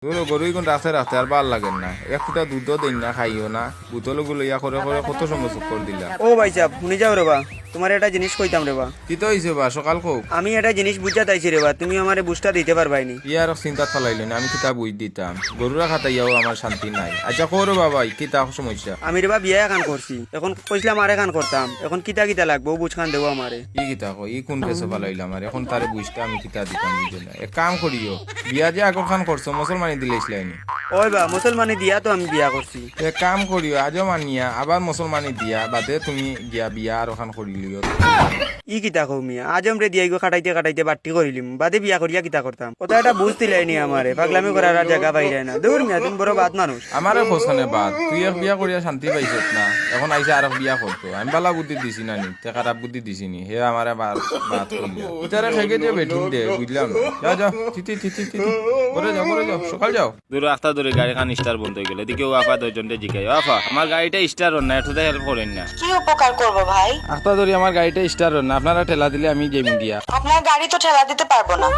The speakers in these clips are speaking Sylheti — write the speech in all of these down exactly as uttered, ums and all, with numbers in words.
তোর গরু ইগুন রাখতে রাখতে আর ভালা লাগের না। এক ফুটা দুধও দেইন না, খাইও না। বোতল ওগু লইয়া করে করে কত সময় চক্কর দিলা। ও ভাইসাব, হুনি যাও রেবা, তুমারে একটা জিনিস কইতাম রেবা। কিতা অইছে বা, সকাল কউক। আমি একটা জিনিস বুঝাত আইছি রেবা, তুমি আমারে বুঝটা দিতে পারবায়নি। ই আর চিন্তাত ফালাইলে না, আমি কিতা বুঝ দিতাম। গরুরে খাটাইয়াও আমার শান্তি নাই। আচ্ছা, কও রেবা ভাই, কিতা সমস্যা? আমি রেবা বিয়া এখান করছি, এখন কইছলাম আর এখান করতাম, এখন কিতা কিতা লাগবো, বুঝখান দেও আমারে। ই কিতা কও, ই কুন কেসো ফালাইলা আমারে? এখন তারে বুঝটা আমি কিতা দিতাম বুঝো না। এক কাম করিও, বিয়া যে আগর খান করছো, মুসলমানি দিলাইছলায়নি? ওই বা, মুসলমানি দিয়া তো আমি বিয়া করছি। এক কাম করিও, আজও মানিয়া আবার মুসলমানি দিয়া বাদে তুমি গিয়া বিয়া আরোখান করিলিও। ই কিতা কও মিয়া, আজমরে দিয়া ইগু খাটাইতে খাটাইতে বাট্টি করিলিমু, বাদে বিয়া করিয়া কিতা করতাম? কথা এটা বুঝ দিলায়নি আমারে, পাগলামি করার আর জাগা পাইরায় না। দূর মিয়া, তুমি বড় বাদ মানুষ। আমারে কছনে বাদ, তুই এক বিয়া করিয়া শান্তি পাইছত না, এখন আইছে আরক বিয়া করতো। আমি ভালা বুদ্ধি দিছি না নি, তে খারাপ বুদ্ধি দিছি নি, হে আমারে বাদ, বাদ কইলা। ইতারে খেগে যে বেটিন দে, বুঝলাম না। যাও, যাও, থিতি, থিতি, থিতি। ঘরে যাও, ঘরে যাও, সকাল যাও। দূর আখতা ধরি গাড়িখান start বন্ধ অইগেল। এদিকে ও আফা দুইজনরে জিগাই, "ও আফা, আমার গাড়িটা start অর না, একটু হেল্প করইন না।" কি উপকার করব ভাই? আখতা ধরি আমার গাড়িটা start অর না, আপনারা ঠেলা দিলে আমি যাইমু গিয়া। আপনার গাড়ি তো ঠেলা দিতে পারবো না,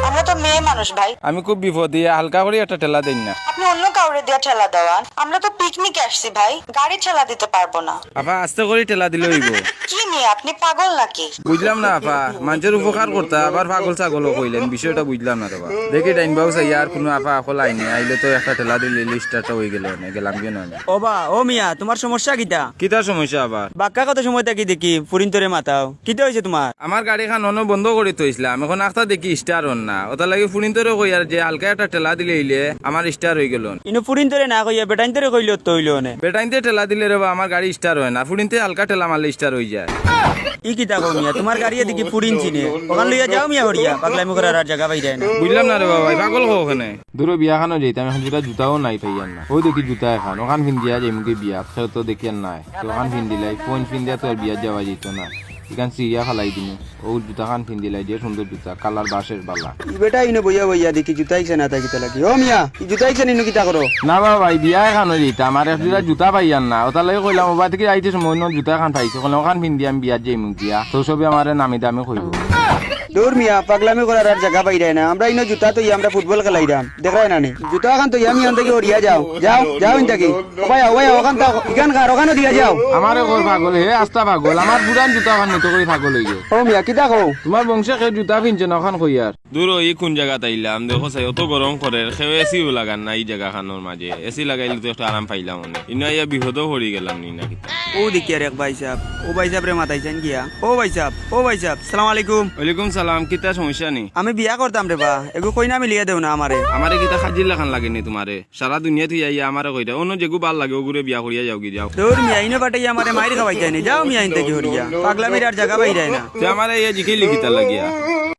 আমরা তো মেয়ে মানুষ ভাই। আমি খুব বিপদে, হালকা করি একটা ঠেলা দেইন না। আপনি অন্য কাউরে দিয়া ঠেলা দেওয়ান, আমরা তো পিকনিকে আসছি ভাই, গাড়ি ঠেলা দিতে পারবো না। আফা, আস্তে করি ঠেলা দিলে অইবো। কি মিয়া, আপনি পাগল নাকি? বুঝলাম না আফা, মানষর উপকার করতা, আবার পাগল ছাগলও কইলেন, বিষয়টা বুঝলাম না রেবা। দেখি ডাইন বাউ চাইয়া আর কুনু আফা অকল আইনি, আইলে তো একটা ঠেলা দিলে startটা অইগেলো অনে, গেলাম গিয়া না আমি। ও বা, ও মিয়া, তুমার সমস্যা কিতা? কিতা সমস্যা আবার? বাক্কা কত সময় থাকি দেখি ফুরিন্তরে মাতাও, কিতা অইছে তুমার? আমার গাড়িখান অনো বন্ধ করি থইছলাম, এখন আখতা দেখি start অর না, ওটার লাগি ফুরিন্তরে কইয়ার যে হালকা একটা ঠেলা দিলে অইলে আমার start অইগেলো। ইনো ফুরিন্তরে না কইয়া বেটাইন্তরে কইলে তো অইলো অনে। বেটাইন্তে ঠেলা দিলে রেবা আমার গাড়ি start অয় না, ফুরিন্তে হালকা ঠেলা মারলে start অইযায়। ই কিতা কও মিয়া, তুমার গাড়ি এদিকে ফুরিন চিনে, ওখান লইয়া যাও মিয়া হরিয়া, পাগলামি করার আর জাগা পাইরায় না। বুঝলাম না রেবা ভাই, পাগল কও কেনে? দূরো বিয়াখানো যাইতাম, এখন জুতা, জুতাও নাই পাইয়ার না। অউ দেখি জুতা এখান, ওখান ফিন্দিয়া যাইমুগি বিয়াত, কেউ তো দেখিয়ার নাই। তো ওখান ফিন্দিলাই, ফোন ফিন্দিয়া তো আর বিয়াত যাওয়া যাইতো না। ইখান ছিড়িয়া ফালাই দিমু। অউ জুতাখান ফিন্দিলাই, যে সুন্দর জুতা, কালার বাঁশের বালা। ই বেটা ইনো বইয়া বইয়া দেখি জুতা ইকছে না তা কিতা লাগি। ও মিয়া, ই জুতা ইকছে না ইনো কিতা করো? না বাবা ভাই, বিয়া এখানো যাইতাম, আর এক জোড়া জুতা পাইয়ার না। ওটার লাগি কইলাম, ওবা থাকি আইতে সময় অন্য জুতা এখান পাইছি, কইলাম ওখান ফিন্দি আমি বিয়াত যাইমু গিয়া। তো সবে আমারে নামি দামি কইবো। দূর মিয়া, পাগলামি করার আর জাগা পাইরায় না। আমরা ইনো জুতা থইয়া আমরা ফুটবল খেলাইরাম। দেখরায় না নি? জুতা এখান থইয়া আমি অন থাকি হরিয়া যাও। যাও, যাও ইন থাকি। ও ভাই, ও ভাই, ওখান থাক, ইখান কার, ওখানও দিয়া যাও। আমারে কর পাগল, হে আস্তা পাগল। আমার পুরান জুতা ওখান নিতে করি পাগল অইগেল। ও মিয়া, কিতা কও? তুমার বংশে কেউ জুতা ফিনছে না, ওখান কইয়ার। দূর, ই কুন জাগাত আইলাম? দেখো চাই, অত গরম করের, কেউ এসিও লাগার না ই জাগাখানোর মাঝে। এসি লাগাইলে তো একটু আরাম পাইলাম অনে। ইনো আইয়া বিপদো পড়ি গেলাম নি না কিতা? ও দেখি আর এক ভাইসাব, ও ভাইসাবরে মাতাইছইন গিয়া। ও ভাইসাব, ও ভাইসাব, সালাম আলাইকুম। ওয়ালাইকুম সালাম, কিতা সমস্যা নি? আমি বিয়া করতাম রেবা, এগু কইনা মিলিয়া দেও না আমারে। আমারে কিতা খাজির লাখান লাগে নি তুমারে? সারা দুনিয়া থুইয়া আইয়া আমারে কইরা, অন্য যেগু ভালা লাগে অগুরে বিয়া করিয়া যাওগি, যাও। দূর মিয়া, ইনো পাঠাইয়া আমারে মাইর খাওয়াইতায় নি। যাও মিয়া, ইন থাকি হরিয়া। পাগলামির আর জাগা পাইরায় না। তে আমারে আইয়া জিকাইলে কিতা লাগিয়া?